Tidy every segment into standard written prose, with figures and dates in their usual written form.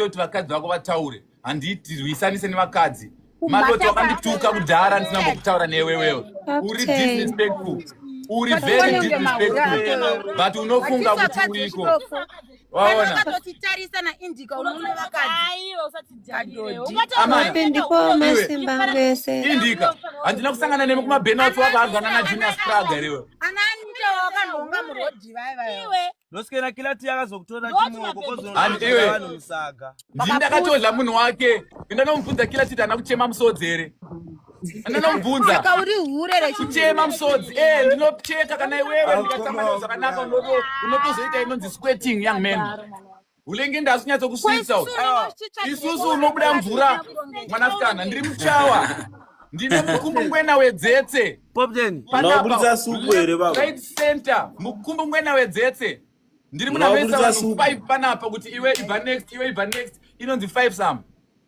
Handiite kuti vakadzi vako vataure. Handitirwisanise nevakadzi. Maloti wakandituka kudhara ndisina mbokutaura newe wewe. Uri disrespectful. Uri very disrespectful. But unofunga kuti uriko. Waona? Wakatotitarisa na Indica unoona vakadzi. Aiwa usatijairire. Amana. Ndipo masimba angu ese. Indika. Handina kusangana nemi kumabenauts wakahagana na Junior Spraga iwe. Ana Anita wakanhonga murodhi vaya vaya. Iwe. Ndosikena Kilati yakazokutora Ndoti chimoko Handi iwe. kozonovanhu musaga. Ndini ndakatodla munhu wake. Ndanomubvunza Kila titi haana kuchema musodzi here. Ndanomubvunza. Saka uri hure rechi. Kuchema musodzi. Eh, ndinocheka kana iwewe ndikatamba newe zvakanaka unotozoita inonzi squirting young man. Ulenge ndasinyatsokusvitsa. Isusu unobuda mvura mwanasikana, ndiri muchawa. Ndine mukumbungwena wedzetse. Popten. Unoburitsa supu here baba? Right center. Mukumbungwena wedzetse. Ndiri muna vesa Unoburitsa vanhu supu. 5 panapa kuti iwe ibva next, iwe ibva next. Inonzi 5 some.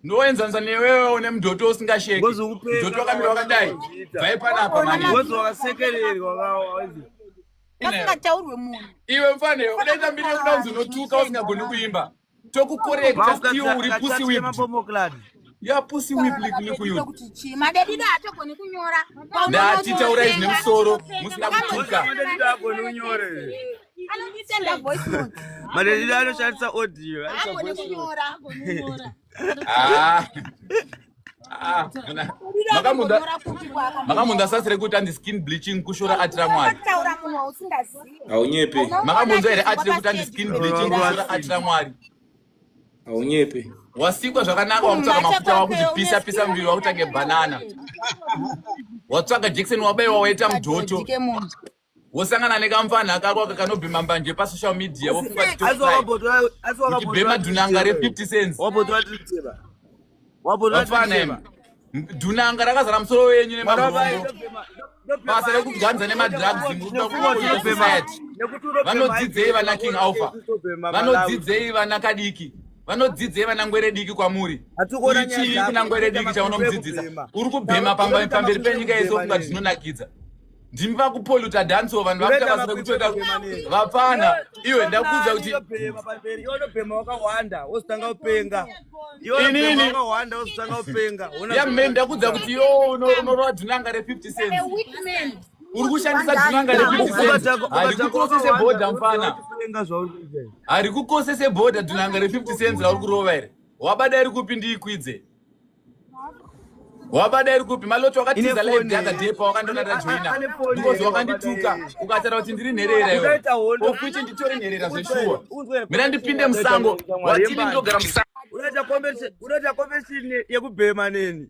Ndoenzanisa newewe une mudhoto usingasheki. Ngozi ukupenga. Mudhoto wakamira wakadai. Bvai panapa mani. Ngozi wakasekererwa kawa. Pasingataurwe munhu. Iwe mfane, unoita mbiri yekuda kunzi unotuka usingagoni kuimba. Tokukorekta still uri pussy whipped. Mapomoclad. You are pussy whipped like you. Kuti chii? Madedido haatogoni kunyora. Ndati taurai zvine musoro musina kutuka. Madedido agoni kunyora. Anondisenda voice note. Madedido anoshandisa audio. aisa Haagoni voice note. kunyora. Ah. Ah, makamunda Kunyora kupi kwaka. makamunda sasi rekuti andi skin bleaching kushora ati ramwari. Taura munhu wausingazivi. Haunyepe. Makabvunza here ati rekuti andi skin bleaching kushora ati ramwari. Haunyepe. Wasikwa zvakanaka wakutsvaga mafuta wakuzvipisa pisa muviri wakutange banana. Watsvaga Jackson wabaiwa waita mudhoto. Dike munhu. Wosangana nekamfana kako aka kanobhema mbanje pasocial media wofunga kuti Asi top five. wakabotora asi wakabotora. Uchibhema dhunanga re50 cents. Wabotora tiri Wabotora Vafana imi. Dhunanga rakazara musoro wenyu nemabhombo. Basa rekuganza nemadrugs mukuda kuponya society. Vanodzidzei vana King Alpha? Vanodzidzei vana Kadiki? Vanodzidzei vana Ngwere diki kwamuri? Hatikuona Uri nyaya chii dzako, kuna Ngwere diki kuita chaunomudzidzisa? makwikwi Uri kubhema pamberi penyika yese wofunga kuti zvinonakidza. Ndimi vakupoluta dancehall vanhu vakuita Kuita basa rekutoita makwikwi ekubhema vapfana. Iwe ndakuudza kuti iwe unobhema wakawanda wozotanga kupenga. Iwe Inini? unobhema wakawanda wozotanga kupenga. Wona young man ndakuudza kuti yo unorova dhunanga re50 cents. A weak man. Uri kushandisa dhunanga re50 cents. Harikukosese bhodha mfana. Kupenga zvauri kuita. Harikukosese bhodha dhunanga re50 cents rauri kurova here? Wabada iri kupi ndiikwidze? Wabada iri kupi? Maloti wakatiza Ine live phone. the other day pawakandiona tajoina. Ane phone Because here, wakandituka wabada here. ukataura kuti ndiri nherera iwe. Ukaita hondo. Okuti nditori nherera zveshuwa. Unzwe- Mira ndipinde musango. Watini ndogara musango. Unoita competition, unoita competition yekubhema neni.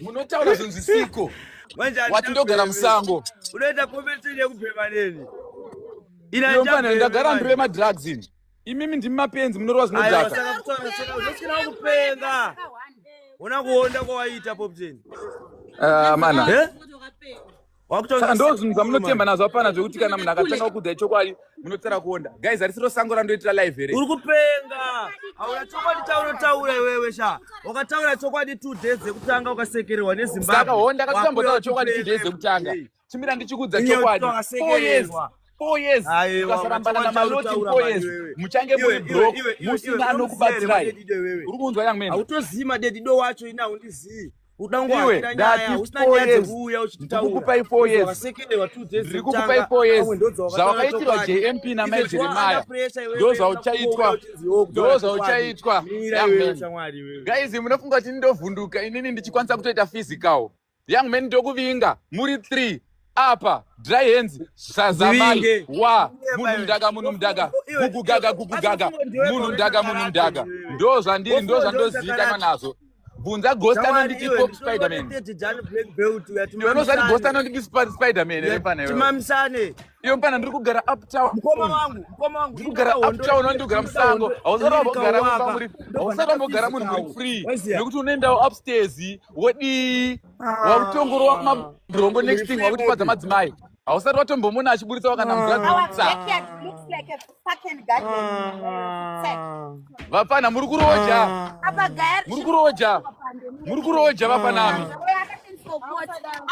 Munotaura zvinhu zvisiko. Manje Wati ndogara musango. Unoita competition yekubhema neni. Ina Iwe mfana ndagara manje. ndiri vemadrugs ini. Imimi ndimi mapenzi munorova Aiwa, zvinodhaka. saka kutaura saka unosina kupenga. Una kuonda kwawaita Poptain. Ah mana. Eh? Wakutonga Saka ndo zvinhu zvamunotemba nazvo hapana zvekuti kana munhu akatanga kukudzai chokwadi munotara kuonda. Guys, harisiro sango randoitira live here. Uri kupenga. Hauna chokwadi chaunotaura iwewe sha. Wakataura chokwadi 2 days dzekutanga ukasekererwa neZimbabwe. Saka honda Wakuya akatotambotaura chokwadi 2 days kupenga. dzekutanga. Chimira ndichikudza Iye chokwadi. 4 years. wakasekererwa. 4 years. Aiwa, Ukasarambana chokwadi namaloti chaunotaura 4 years. mani wewe. Muchange muri Iwe, broke. iwe, iwe, Musina iwe, anokubatsirai. unomuziva here wewe? Uri kunzwa young man? Hautozivi madedido wacho ini haundizii. Iwe, ndati 4 years. Uda uchitaura. Ndikukupai 4 years. Wakasekererwa 2 days Ndiri kukupai dzekutanga, 4 years. pamwe ndodzawakataura Zvawakaitirwa chokwadi. JMP namai Izvezvi Jeremiah. waanda pressure iwewe, Ndo zvauchaitwa. unokuuya uchinzi Ndo zvauchaitwa. Mira Young iwewe man. shamwari iwewe. Guys, munofunga kuti ndovhunduka inini ndichikwanisa kutoita physical. Young man ndokuvinga muri 3 apa dry hands sazamai Ndivinge. wa Iwe, munhu mudaka munhu mudaka Iwe, gugugaga iwe, gugugaga asi ndiwe munhu unoita mudaka munhu karate mudaka iwewe. ndo zvandiri ndo Wofunga ndiwe zvandozivikanwa karate. nazvo bvunza ghost Shamwari anonditi iwe, pop ndinoona Spiderman. third dan black belt uya, Iwe unozati ghost timamisane. anonditi Spiderman here pana iwe? Timamisane. Iwe mpana ndiri kugara uptown. Mukoma wangu, mukoma wangu. Ndiri kugara uptown, ndiri kugara musango. Hausati wambogara mumba muri, hausati wambogara munhu muri free. Nekuti unoendawo upstairs, wodii, wakutongorowa mabrongo next thing wakutifadza madzimai. Hausati watombomona achiburitsa wakana mvura Our dzinotsva. backyard looks like a fucking garden. Vapfana muri kuroja. Apa gaya Muri kuroja. Muri kuroja vafanami.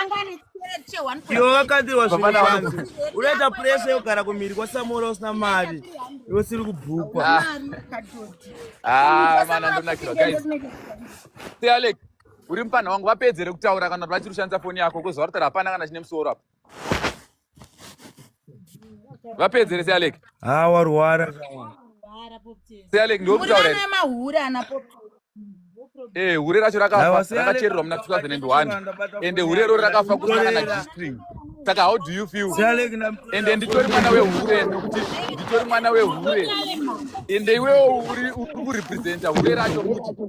Anga ane chikwereti che1 Iwe wakandirwa zvinhu Vafana panze. Unoita pressure yekugara kumhiri kwaSamora usina mari. Iwe usiri kubhukwa. Ah, mana ndonakirwa guys. Say Alec, uri mupana wangu vapedzere kutaura kana kuti vachiri kushandisa foni yako kuzi vari kutaura hapana kana chine musoro apa. Vapedzere say Alec. Ah, warwara. Say Alec ndiwe muri kutaura vana here? vemahure ana pop. Eh, hure racho Aiwa, rakafa Sir Alec, rakachererwa muna 2001. Ende hure roro rakafa kusina kana G-string. Saka how do you feel? Sir Alec ndamutorera Ende nditori mwana wehure nekuti nditori mwana wehure. Ende iwewo uri kurepresenta hure racho futi.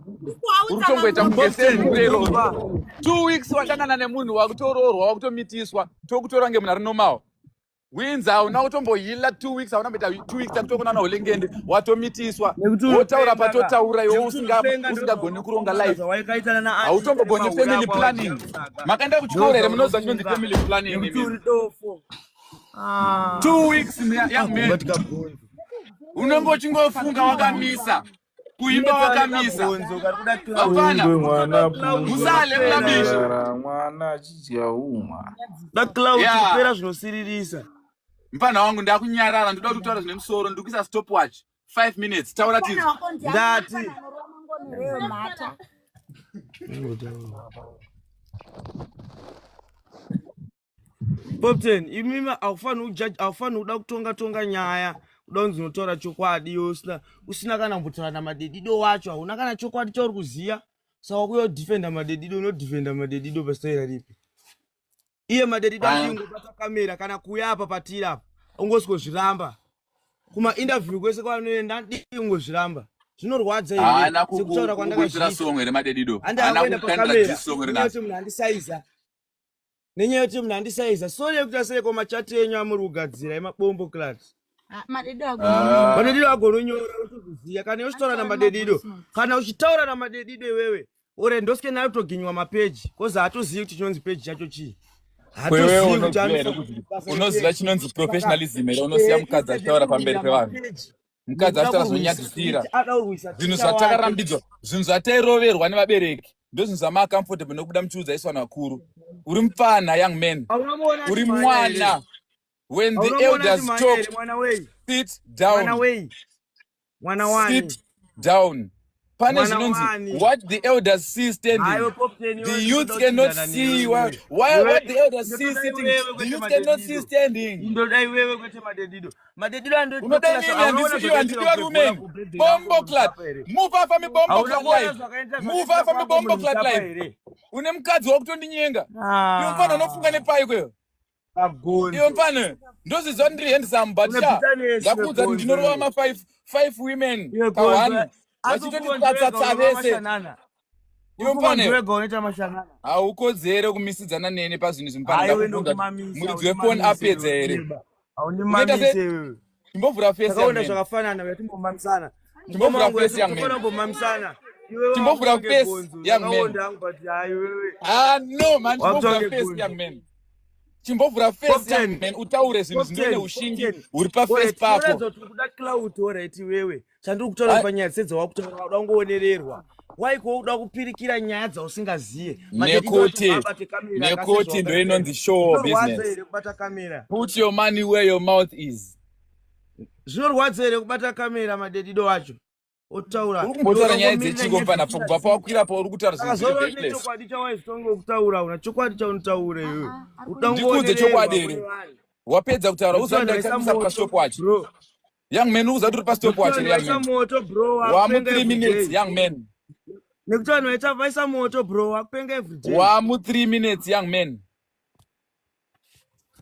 Uri kutongoita kunge sehure iroro. 2 weeks wasangana nemunhu wakutoroorwa, wakutomitiswa, tokutora nge munhu ari normal. Winzi hauna kutombohila 2 weeks, hauna kumboita 2 weeks takutokonana hulengende, watomitiswa, Nekuti wotaura unopenga ka. patotaura iwe Nekuti unopenga usingagoni kuronga life. Zvawaikaitana na Hautombogoni family planning. Makaenda kuchikoro here? Munoziva chinonzi family planning Nekuti imi? uri dofo. 2 weeks, young man, Ungati kabhonzo. unenge uchingofunga wakamisa kuimba, wakamisa. Kabhonzo kari kuda cloud. Vafana, Ungwe mwana musale mulabishi. rara mwana achidya uma. Da cloud kupera zvinosiririsa. Mufana wangu, ndakunyarara, ndoda kuti utaura zvine musoro. Ndiri kuisa stopwatch, 5 minutes, taura tizi. Ndati. Mhata. Popten, imimi haufaniri kujaji, haufaniri kuda kutonga tonga nyaya, kuda kunzi unotaura chokwadi iwe usina kana kumbotaura namadedido wacho, hauna kana chokwadi chauri kuziya. Saka wakuya kudhifenda madedido, unodhifenda madedido pasitaira ripi? Iye madedido achingobata kamera kana kuuya apa patiri apa, ungosvikozviramba kumainterview kwese kwanoenda, andii ungozviramba, zvinorwadza here? Haana Sekutaura kukuitira kwandakazviita song here madedido? handi Haana akuenda kukandira pakamera diss song here nenyaya nhasi? yekuti munhu andisaiza, nenyaya yekuti munhu andisaiza. Sori yekuti sei komachati enyu amuri kugadzira emabombo clat. Madedido. Ah. Madedido agononyora utokuziya kana uchitaura namadedido, kana uchitaura namadedido iwewe ore ndoske nayo kutoginywa mapeji kozi haatozivi kuti chinonzi peji chacho chii. Kwewewe Haatozivi kuti unoziva here anofanira kuti basa unoziva repeji. chinonzi Saka professionalism here? Unosiya mukadzi achitaura pamberi pevanhu, mukadzi nekuda achitaura kurwisa zvinonyadzisira, ada kurwisa zvinhu ticha wake. zvatakarambidzwa, zvinhu zvatairoverwa nevabereki, ndo zvinhu zvamacomfortable nekubuda muchiudza isu vanhu vakuru. Uri mupfana, young man. Haunamuona Uri achimhanya here? mwana. When the Haunamuona elders achimhanya talk, here? Mwana wei? sit Mwana down. wei? Mwana wani? Sit down. Pane Mwana zvinonzi wani? what the elders see standing, Haiwe Popten, iwe the ndinoda youth cannot kuchinjana see. newe iwewe. Why, Iwe what the elders see ndotoda sitting, iwewe the kwete youth cannot see madedido. standing. Ndoda iwewe kwete madedido. Madedido Unoda andotokira inini? haunaona Handisi iwe, zvakaitira handidi varume. kubhebhora kubhebhi rako Bombo clat. mumusapa here? Move afa mi bombo Hauna clat kuona live. zvakaita Move zvakaitira afa mi kwako bombo clat mumusapa live. here? Une mukadzi wakutondinyenga iwe mufana, unofunga nepai kweyo iwe? Kagonzo. Mufana, ndozviziva ndiri handsome, but Une sha bitterness ndakuudza kuti wegonzo ndinorova iwe. ma five women Iwe ka gonzo. one, Asi uri vachitoti kugonzo wega tsatsatsa unorova vese. mashanana. Iwe Uri kugonzo mufana, wega unoita mashanana. haukodzere kumisidzana nene pazvinhu izvi, mufana. Haiwe Ndakubvunza kuti ndokumamisa, muridzi wefoni haundimamise apedza iwe. here? Unoita Haundimamise se iwewe. Chimbovhura face, young Takaona man. zvakafanana uya timbomamisana. Mukoma Chimbovhura wangu, face, young man. tofana kumbomamisana. Iwewe Chimbovhura wakutonge face, gonzo. young man. Ndakaonda hangu, but hayi iwewe Ah no man, chimbovhura wakutonge face, gonzo. young man. Chimbovhura face, young Popten, man, utaure zvinhu zvindone Popten, ushingi Popten. huri paface Alright, pako. tinoratidza kuti uri kuda clout, alright iwewe. Chandiri kutaura panyaya dzedzawakutaura uda kungoonererwa. Waiko uda kupirikira nyaya dzausingaziye. Madedido acho Nekuti ngaabate kamera akase nekuti ndo zvawakaita. inonzi show Zvinorwadza business. here kubata kamera? Put your money where your mouth is. Zvinorwadza here kubata kamera madedido acho? Otaura. Uri kumbotaura nyaya Ukangomirira dzechiko nyaya mfana? dzisina Kubva pawakwira pa uri kutaura Saka zvinhu zviri zvauri baseless. nechokwadi chawaizvitonge kutaura, una chokwadi chaunotaura iwewe. Uda Ndikuudze kungoonererwa chokwadi kune here? vanhu. Wapedza kutaura, Nekuti uziva vanhu vaisa ndakamisa moto pastopwatch. bro. Young man, uziva kuti uri Nekuti pastopwatch vanhu here, young vaisa man? moto bro, Wamu wakupenga 3 every minutes, day. young man. Nekuti vanhu vaita vaisa moto bro, wakupenga every day. Wamu 3 minutes, young man.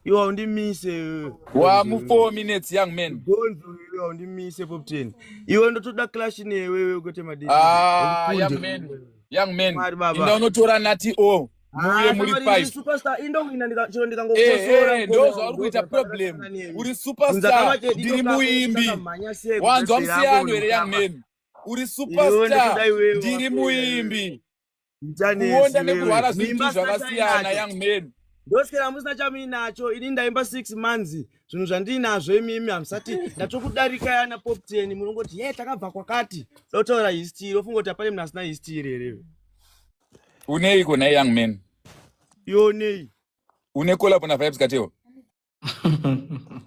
Iwe haundimise iwewe. Wamu Gonzo iwewe. 4 minutes, young man. Gonzo iwewe, haundimise Popten. Iwe ndotoda clash newe iwewe kwete madedido. Ah, young Haundikunde man, iwewe. young man, Mwari inda baba. unotora nati o muuye Ah, muri shamwari, ndiri 5. superstar indowina chero ndikangokosora Ehe, mukoma ndo wangu zvauri ndo kuita zvandakasiyana problem. nemi. Uri Bvunza superstar, kamadedido ndiri kako muimbi. kakamhanya sei Wanzwa kubhebhi rako musiyano here, young unotamba. man? Uri Iwewe superstar, ndotoda iwewe ndiri wapera iwewe. muimbi. Ichanesi Kuonda iwewe. nekurwara zvinhu Muimba asina zvakasiyana, chainacho. young man. Ndosikera musina chamuinacho. Ini ndaimba 6 months, zvinhu zvandinazvo imimi hamusati ndatokudarika yana Popten. Munongoti ye takabva kwakati, dotaura history, ofunga kuti hapane munhu asina history here? Uneiko naye, young man? Ionei? Une collabo naVybz Kartel?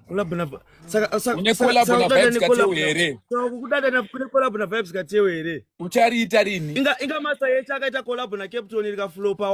Collabo na saka saka Une saka collabo saka na kudada Vybz ne Kartel collabo na here? saka kudada na kune collabo na Vybz Kartel here? Uchariita rini? Inga Master H akaita collabo na Captain rikaflopa.